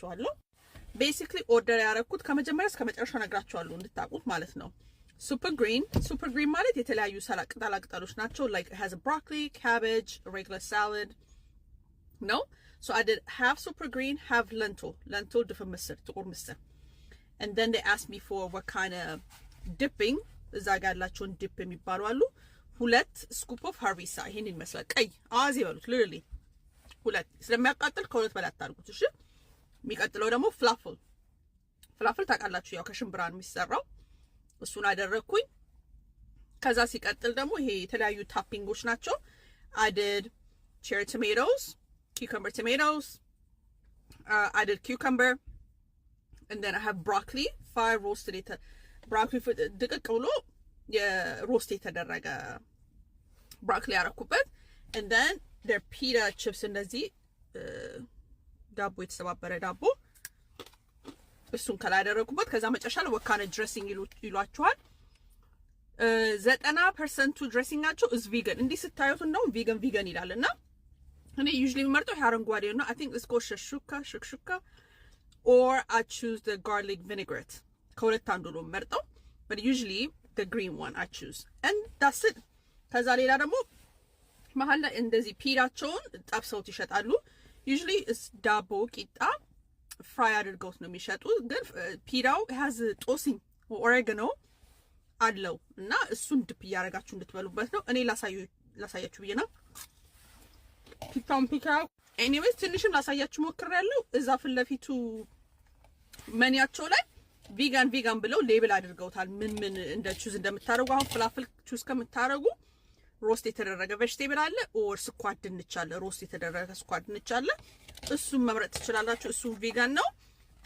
አሳያችኋለሁ። Basically order ያደረኩት ከመጀመሪያ እስከ መጨረሻው ነግራችኋለሁ እንድታውቁት ማለት ነው። Super green፣ super green ማለት የተለያዩ ቅጠላ ቅጠሎች ናቸው። Like has broccoli፣ cabbage፣ regular salad ነው። So I did half super green፣ half lentil፣ lentil ድፍን ምስር፣ ጥቁር ምስር፣ and then they asked me for what kind of dipping። እዛ ጋር ያላቸውን dip የሚባሉ አሉ። 2 scoop of harissa፣ ይሄን ይመስላል። ቀይ አዋዜ በሉት literally። ሁለት ስለሚያቃጥል ከሁለት በላይ አታድርጉት። እሺ። የሚቀጥለው ደግሞ falafel። Falafel ታውቃላችሁ፣ ያው ከሽምብራ ነው የሚሰራው። እሱን አደረግኩኝ። ከዛ ሲቀጥል ደግሞ ይሄ የተለያዩ topping ኦች ናቸው። I did cherry tomatoes፣ cucumber tomatoes፣ I did cucumber and then I have broccoli፣ fire roasted broccoli፣ ድቅቅ ብሎ የ roast የተደረገ ብሮኮሊ ያረኩበት፣ and then their pita chips፣ እንደዚህ ዳቦ፣ የተሰባበረ ዳቦ፣ እሱን ከላይ ያደረኩበት። ከዛ መጨረሻ ላይ what kind of dressing ይሏችኋል። 90% ኡ dressing ኣቸው is vegan። እንዲህ ስታዩት እንደውም vegan vegan ይላል እና እኔ usually የምመርጠው ይሄ አረንጓዴ ነው። I think it's called shakshuka፣ shakshuka or I choose the garlic vinaigrette። ከሁለት አንዱ ነው የምመርጠው፣ but usually the green one I choose and that's it። ከዛ ሌላ ደግሞ መሀል ላይ እንደዚህ pita ቸውን ጠብሰውት ይሸጣሉ። Usually ዳቦ ቂጣ fry አድርገውት ነው የሚሸጡት። ግን pita ው has ጦስኝ፣ oregano አለው እና እሱን dip እያደረጋችሁ እንድትበሉበት ነው። እኔ ላሳያችሁ ብዬ ነው pita ውን pita። Anyways ትንሽም ላሳያችሁ ሞክሬያለሁ። እዛ ፊት ለፊቱ መኒያቸው ላይ vegan vegan ብለው label አድርገውታል። ምን ምን እንደ choose እንደምታደርጉ። አሁን falafel choose ከምታደርጉ roast የተደረገ vegetable አለ or ስኳር ድንች አለ። Roast የተደረገ ስኳር ድንች አለ። እሱን መምረጥ ትችላላችሁ። እሱ vegan ነው።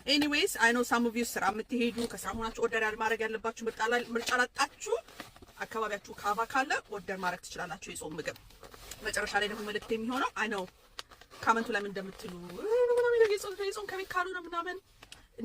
Anyways፣ I know some of you ስራ የምትሄዱ፣ ከስራ ሆናችሁ order ማድረግ ያለባችሁ፣ ምርጫ ላጣችሁ፣ አካባቢያችሁ ካቫ ካለ order ማድረግ ትችላላችሁ የጾም ምግብ። መጨረሻ ላይ ደግሞ መልእክት የሚሆነው፣ I know comment ኡ ላይ ምን እንደምትሉ፣ የጾም ከቤት ካልሆነ ምናምን።